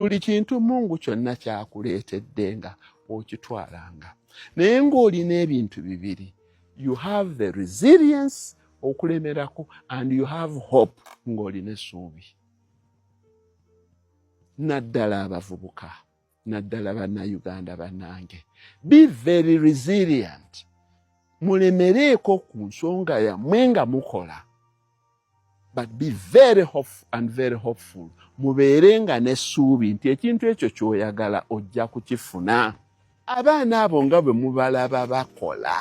Buli kintu Mungu kyonna kyakuleetedde nga okitwalanga, naye ng'olina ebintu bibiri: you have the resilience okulemerako and you have hope, ng'olina essuubi. Naddala abavubuka, naddala Bannayuganda bannange, be very resilient. Mulemereeko ku nsonga yammwe nga mukola, but be very hopeful and very hopeful. Mubeere nga n'essuubi nti ekintu ekyo ky'oyagala ojja kukifuna. Abaana abo nga bwe mubalaba bakola,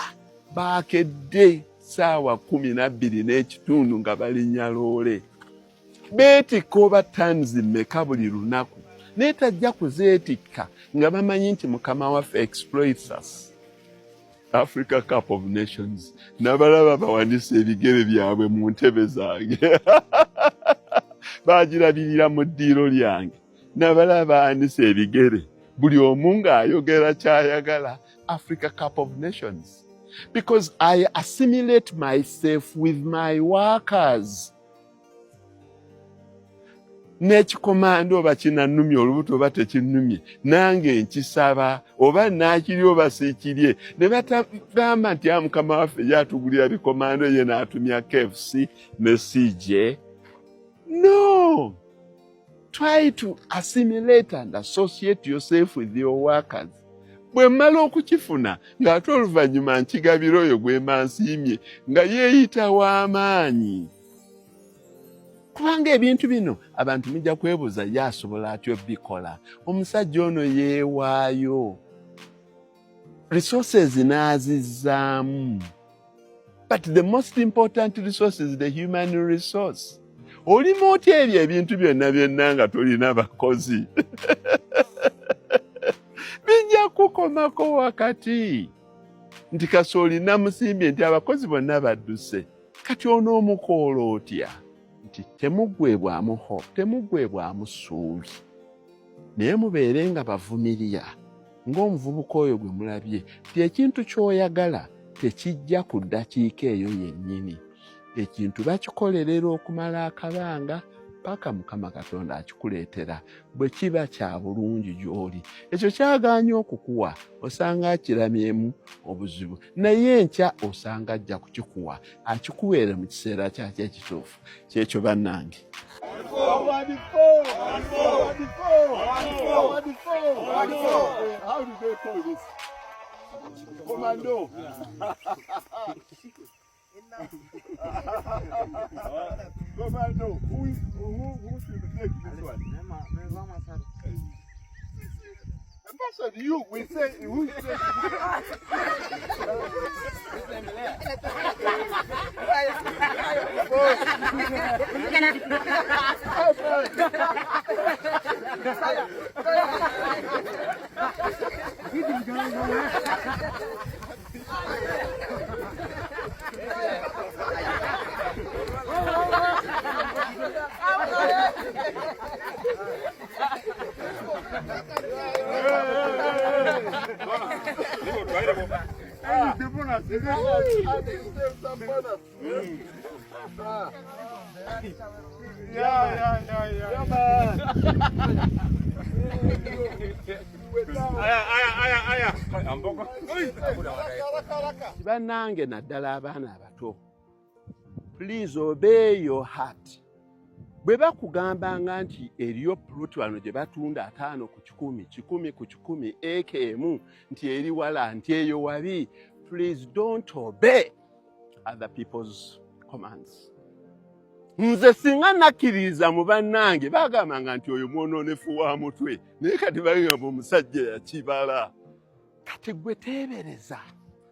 baakedde saawa 12:30 nga balinnya loole, beetikka oba tons mmeka buli lunaku, naye tajja kuzeetikka nga bamanyi nti mukama waffe exploits us. Africa Cup of Nations, nabalaba bawanise ebigere byabwe mu ntebe zange, bagirabirira mu ddiiro lyange. Nabalaba bawanise ebigere, buli omu ng'ayogera kyayagala. Africa Cup of Nations, because I assimilate myself with my workers. N'ekikomando oba kinannumye olubuto oba tekinnumye, nange nkisaba, oba naakirye oba siikirye. Ne batagamba nti a mukama waffe ye atugulira bikomando, ye n'atumya KFC ne CJ. No, try to assimilate and associate yourself with your workers. Bwe mmala okukifuna, ng'ate oluvannyuma nkigabira oyo gwe mba nsiimye nga yeeyita w'amaanyi, kubanga ebintu bino abantu mujja kwebuuza, ye asobola atya obikola? Omusajja ono yeewaayo, resources n'azizzaamu, but the most important resource is the human resource. Olimu otya ebyo ebintu byonna byonna nga tolina bakozi? Bijja kukomako wakati nti kasooli namusimbye nti abakozi bonna badduse. Kati onoomukoola otya? Nti temuggwebwamu hope, temuggwebwamu ssuubi, naye mubeere nga bavumirya ng'omuvubuka oyo gwe mulabye, nti ekintu ky'oyagala tekijja ku ddakiika eyo yennyini. Ekintu bakikolerera okumala akabanga paka Mukama Katonda akikuleetera bwe kiba kya bulungi gy'oli. Ekyo kyagaanye okukuwa, osanga akiramyemu obuzibu, naye enkya osanga ajja kukikuwa, akikuweere mu kiseera kyakyo ekituufu. Kyekyo bannange. One four, one four, one four, one four. How do they call this? Commando. Commando. Who should take this one? Person, you, we say, who say? Yeah, man. Bannange, naddala abaana abato, please obey your heart. Bwe bakugambanga nti eriyo plot wano gye batunda 50 ku 100, 100 ku 100, eka emu, nti eri wala, nti eyo wabi, please don't obey other people's commands. Nze singa nakkiririza mu bannange, bagambanga nti oyo mwonoonefu wa mutwe, naye kati bagamba omusajja yakibala. Kati gwe teebereza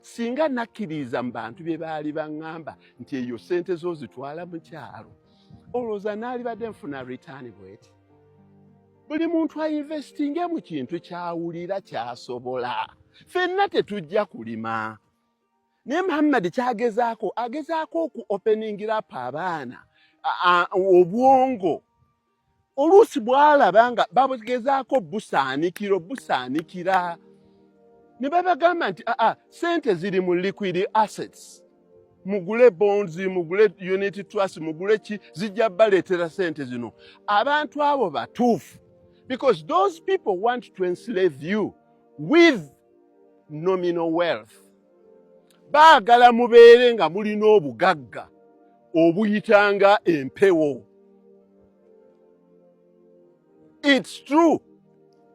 singa nakkiririza mu bantu bye baali baŋŋamba nti eyo ssente zo zitwala mu kyalo, olowooza naalibadde nfuna return bweti? Buli muntu ainvestinge mu kintu kyawulira kyasobola. Ffenna tetujja kulima, naye Muhammadi kyagezaako, agezaako oku openingira up abaana obwongo. Oluusi bw'alaba nga babugezaako busaanikira, obusaanikira, ne babagamba nti aa, sente ziri mu liquid assets, mugule bonds, mugule unit trust, mugule ki, zijja baleetera sente zino. Abantu abo batuufu, Because those people want to enslave you with nominal wealth. Baagala mubeere nga mulina obugagga obuyitanga empewo. It's true,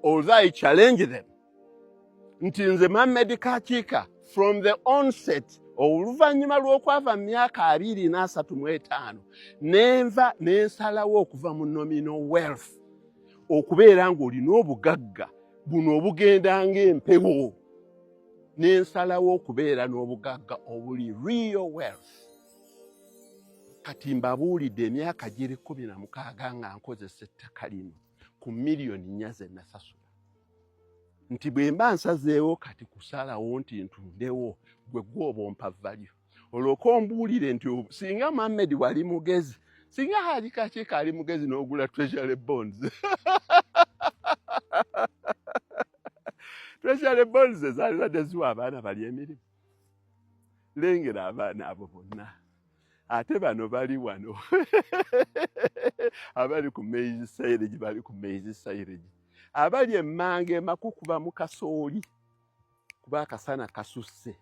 although I challenge them, nti nze Mohammed Kakiika from the onset, oluvannyuma lw'okwava mu myaka 235, nenva nensalawo okuva mu nominal wealth, okubeera ng'olina obugagga buno obugenda ng'empewo, nensalawo okubeera n'obugagga obuli real wealth. Kati mbabuulidde, emyaka giri 16 nga nkozesa ettaka lino ku miliyoni 4 ze nasasula, nti bwe mba nsazeewo kati kusalawo nti ntundewo, gwe gwoba ompa value. Olwoka ombuulire nti singa Mohammed wali mugezi, singa Haji Kakiika ali mugezi n'ogula treasury bonds. Treasury bonds ezaali badde ziwa abaana bali emirimu. Lengera abaana abo bonna, ate bano bali wano abali ku maize silage, bali ku maize silage, abali emmanga emakukuba mu kasooli kuba akasana kasusse,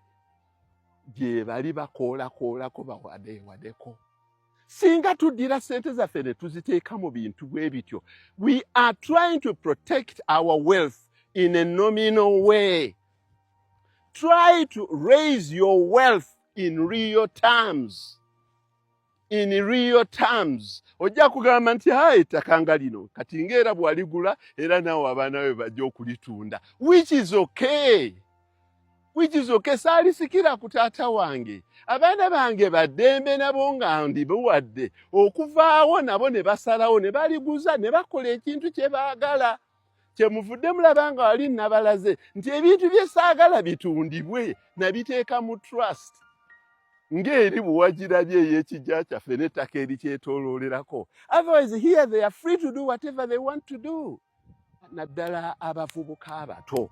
gye bali bakoolakoolako bawadewadeko. Singa tuddira sente zaffe ne tuziteeka mu bintu bwe bityo, we are trying to protect our wealth in a nominal way. Try to raise your wealth in real terms, in real terms. Ojja kugamba nti ha, ettaka nga lino kati ngaera bwaligula, era naawe abaana be bajja okulitunda, which is okay, which is okay. Saalisikira ku taata wange. Abaana bange baddembe nabo nga ndibuwadde okuvaawo nabo ne basalawo ne baliguza ne bakola ekintu kye baagala. Kyemuvudde mulaba nga wali nabalaze nti ebintu bye saagala bitundibwe nabiteeka mu trust, ng'eri buwagirabye ey'ekijja kyaffe n'ettaka erikyetooloolerako. Otherwise here they are free to do whatever they want to do. Naddala abavubuka abato,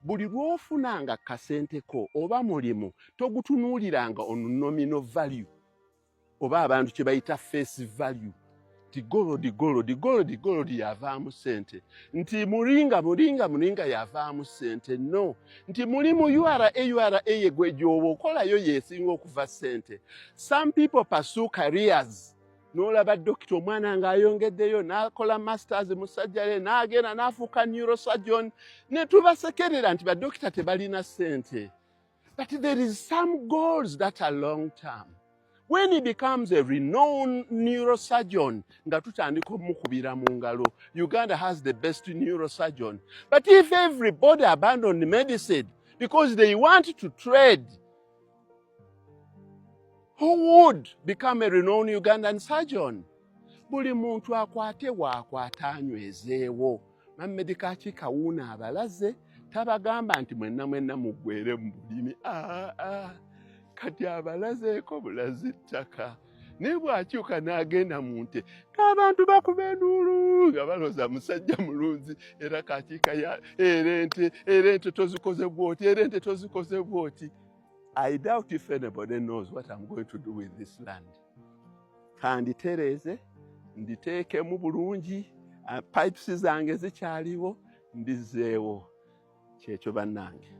buli lw'ofunanga kasenteko oba mulimu, togutunuuliranga on nominal value oba abantu kye bayita face value, nti gold, gold, gold, gold yavaamu ssente, nti muringa, muringa, muringa yavaamu ssente, no nti mulimu URA. URA yegwe gyoba okolayo yesinga okuva ssente. Some people pursue careers, n'olaba dokita omwana ng'ayongeddeyo n'akola masters mu surgery, n'agenda n'afuuka neurosurgeon, ne tubasekerera nti badokita tebalina ssente. But there is some goals that are long term. When he becomes a renowned neurosurgeon, nga tutandika omukubira mu ngalo, "Uganda has the best neurosurgeon." But if everybody abandoned medicine because they want to trade, who would become a renowned Ugandan surgeon? Buli muntu akwate waakwata anywezeewo. Mohammed Kakiika wuuno abalaze, tabagamba nti mwenna mwenna muggwere mu bulimi. Aa, kati abalazeeko bulazi ttaka, naye bw'akyuka n'agenda mu nte, ng'abantu bakuba enduulu nga balooza musajja mulunzi. Era Kakiika ya era ente, era ente tozikoze bw'oti, era ente tozikoze bw'oti. I doubt if anybody knows what I'm going to do with this land. Kanditereeze, nditeekemu bulungi, pipes zange zikyaliwo, ndizeewo. Kyekyo bannange.